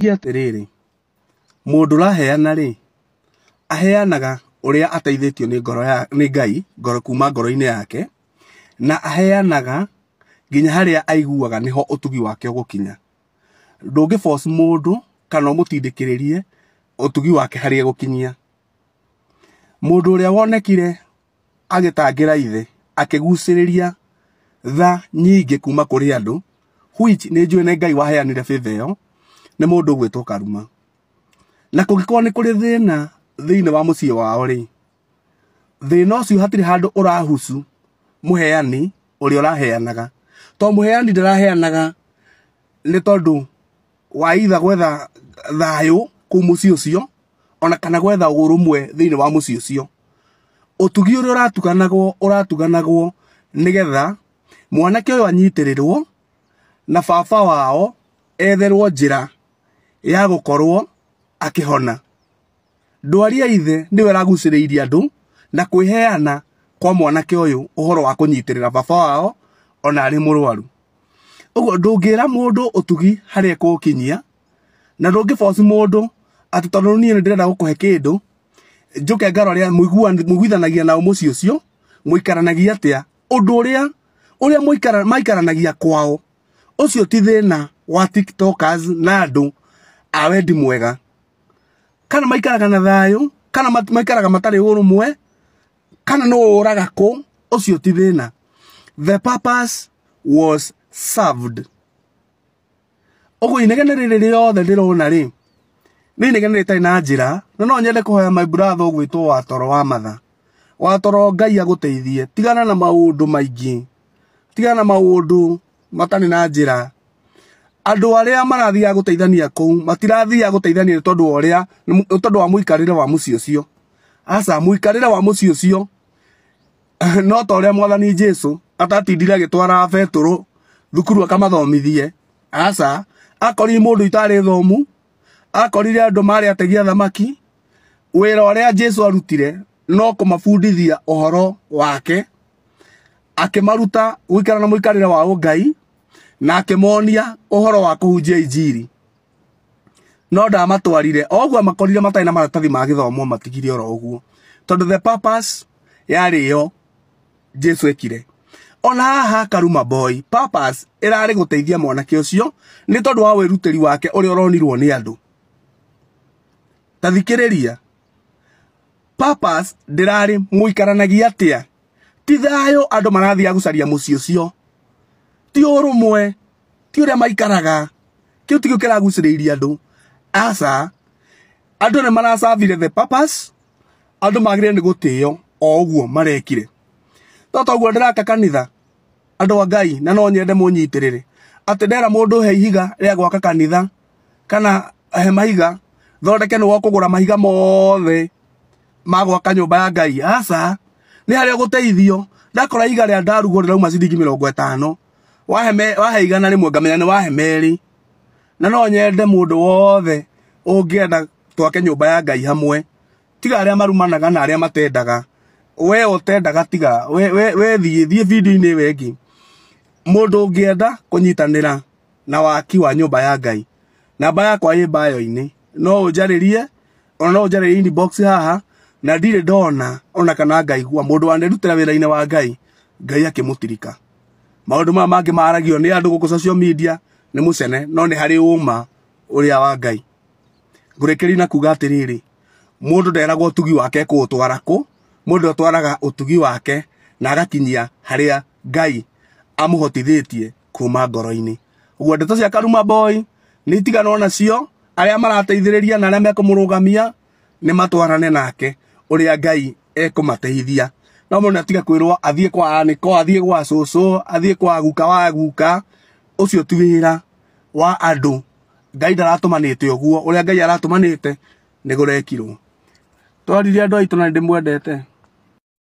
Atĩrĩrĩ, mũndũ ũraheana rĩ, aheanaga ũrĩa ateithĩtio nĩ ngoro ya nĩ Ngai ngoro kuma ngoro-inĩ yake, na aheanaga nginya harĩa aiguaga nĩho ũtugi wake ũgũkinya. Ndũngĩ force mũndũ kana ũmũtindĩkĩrĩrie ũtugi wake harĩa egũkinyia. Mũndũ ũrĩa wonekire agĩtangĩra ithe, akĩgucĩrĩria tha nyingĩ kuma kũrĩ andũ, which nĩ njũĩ nĩ Ngai waheanire favor ĩyo, nĩ mũndũ ũgwĩtwo Karuma. Na kũngĩkorwo nĩ kũrĩ thĩna thĩinĩ wa mũciĩ wao rĩ, thĩna ũcio hatirĩ handũ ũrahusu mũheani ũrĩa ũraheanaga. To mũheani ndaraheanaga nĩ tondũ wa either gwetha thayũ kũu mũciĩ ũcio, ona kana gwetha ũrũmwe thĩinĩ wa mũciĩ ũcio. Ũtugi ũrĩa ũratuganagwo ũratuganagwo nĩgetha mwanake ũyũ anyitĩrĩrwo na baba wao etherwo njĩra ya gũkorwo akĩhona. Ndwari ya ithe nĩyo ĩragucĩrĩirie andũ na kwĩheana kwa mwanake ũyũ ũhoro wa kũnyitĩrĩra baba wao ona arĩ mũrwaru. Ũguo ndũngĩra mũndũ ũtugi harĩa ekũũkinyia, na ndũngĩ force mũndũ atĩ tondũ niĩ nĩ ndĩrenda gũkũhe kĩndũ njũke ngarore mũiguithanagia nao mũciĩ ũcio, mũikaranagia atĩa, ũndũ ũrĩa ũrĩa maikaranagia kwao, ũcio ti thĩna wa tiktokers na andũ a wendi mwega. Kana maikaraga na thayũ, kana maikaraga matarĩ ũrũmwe, kana nũ ũraga kũ, ũcio ti thĩna. The purpose was served. Ũguo inegene rĩrĩ rĩothe ndĩrona rĩ, nĩ inegene rĩtarĩ na njĩra, na no nyende kũhoya my brother ũgwĩtwo Watoro wa Matha. Watoro, Ngai agũteithie, tigana na maũndũ maingĩ, tigana na maũndũ matarĩ na njĩra. Andũ arĩa marathiaga gũteithania kũu matirathiaga gũteithania nĩ tondũ wa ũrĩa, nĩ tondũ wa mũikarĩre wa mũciĩ ũcio. Aca, mũikarĩre wa mũciĩ ũcio no ta ũrĩa Mwathani Jesu atatindire agĩtwara Betũrũ thukuru akamathomithie. Aca, akorire mũndũ itarĩ thomu, akorire andũ marĩ ategi a thamaki. Wĩra ũrĩa Jesu arutire no kũmabundithia ũhoro wake, akĩmaruta gũikara na mũikarĩre wa ũngai, na akĩmonia ũhoro wa kũhunjia injiri. No ndamatwarire o ũguo amakorire matarĩ na maratathi ma gĩthomo, matigire oro ũguo, tondũ the purpose yarĩ ĩyo Jesu ekire. Ona haha Karuma Boy, purpose ĩrarĩ gũteithia mwanake ũcio nĩ tondũ wa wĩrutĩri wake ũrĩa ũronirwo nĩ andũ. Ta thikĩrĩria, purpose ndĩrarĩ mũikaranagia atĩa, ti thayũ andũ marathiaga gũcaria mũciĩ ũcio, ti ũrũmwe, ti ũrĩa maikaraga, kĩu tikĩo kĩragucĩrĩirie andũ. Aca, andũ nĩ maracavire the purpose. Andũ magĩrĩire nĩ gũtĩo o ũguo marekire. To toguo ndĩraka kanitha, andũ a Ngai, na no nyende mũnyitĩrĩre atĩ ndera mũndũ he ihiga rĩa gwaka kanitha kana he mahiga thondeke, nĩ wokũgũra mahiga mothe ma gwaka nyũmba ya Ngai. Aca, nĩ harĩa ũgũteithio. Ndakora ihiga rĩa ndarugwo rĩrauma ciringi 50, wahe 100 ngamenya nĩ wahe merĩ. Na no nyende mũndũ wothe ũngĩenda twake nyũmba ya Ngai hamwe, tiga arĩa marumanaga na arĩa matendaga. We ũtendaga, tiga we thiĩ video-inĩ ĩyo ĩngĩ. Mũndũ ũngĩenda kũnyitanĩra na waki wa nyũmba ya Ngai, namba yakwa ĩ bio-inĩ, no ũnjarĩrie, ona no ũnjarĩrie inbox haha. Na ndirĩ ndona ona kana ngaigua mũndũ wanerutĩra wĩra-inĩ wa Ngai, Ngai akĩmũtirika. Maũndũ maya mangĩ maragio nĩ andũ gũkũ social media nĩ mũcene, no nĩ harĩ ũma ũrĩa wa Ngai. Ngũrĩkĩria na kuga atĩrĩrĩ, mũndũ nderagwo ũtugi wake ekũũtwara kũ, mũndũ atwaraga ũtugi wake na agakinyia harĩa Ngai amũhotithĩtie kuma ngoro-inĩ. Ũguo ndeto cia Karuma Boy nĩ itiganwo nacio. Arĩa marateithĩrĩria na arĩa mekũmũrũgamia nĩ matwarane nake ũrĩa Ngai ekũmateithia. No mũndũ atiga kwĩrwo athiĩ kwa anĩko, athiĩ gwa cũcũ, athiĩ kwa guka wa guka, ũcio ti wĩra wa andũ. Ngai ndaratũmanĩte ũguo, ũrĩa Ngai aratũmanĩte nĩ kũrekirwo. Twaririe andũ aitũ na nĩ ndĩmwendete.